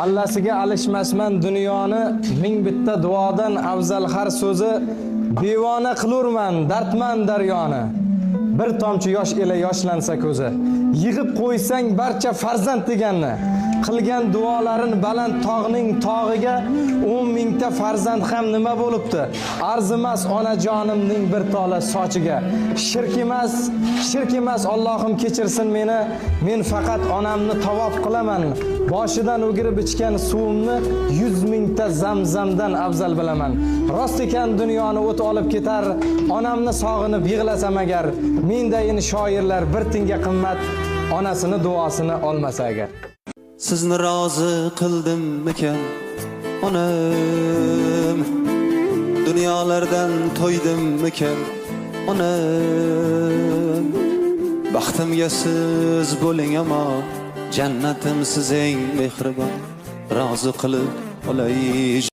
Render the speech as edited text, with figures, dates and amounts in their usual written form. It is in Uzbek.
Allasiga alishmasman dunyoni, ming bitta duodan afzal har so'zi. Devona qilurman dardman daryoni, bir tomchi yosh ila yoshlansa ko'zi. Yig'ib qo'ysang barcha farzand deganni, qilgan duolarin baland tog'ning tog'iga, 10 mingta farzand ham nima bo'libdi, arzimas onajonimning bir tola sochiga. Shirk emas, shirk emas, Allohim kechirsin meni, men faqat onamni tavof qilaman. Boshidan o'girib ichgan suvimni 100 mingta zamzamdan afzal bilaman. Rost ekan, dunyoni o't olib ketar, onamni sog'inib yig'lasam agar. Mendayin shoirlar bir tinga qimmat, onasini duosini olmasa agar. Sizni rozi qildimmikan, onam? Dunyolardan to'ydimmikan, onam? Baxtimga siz bo'ling ammo, jannatim siz eng mehribon. Rozi qilib olay.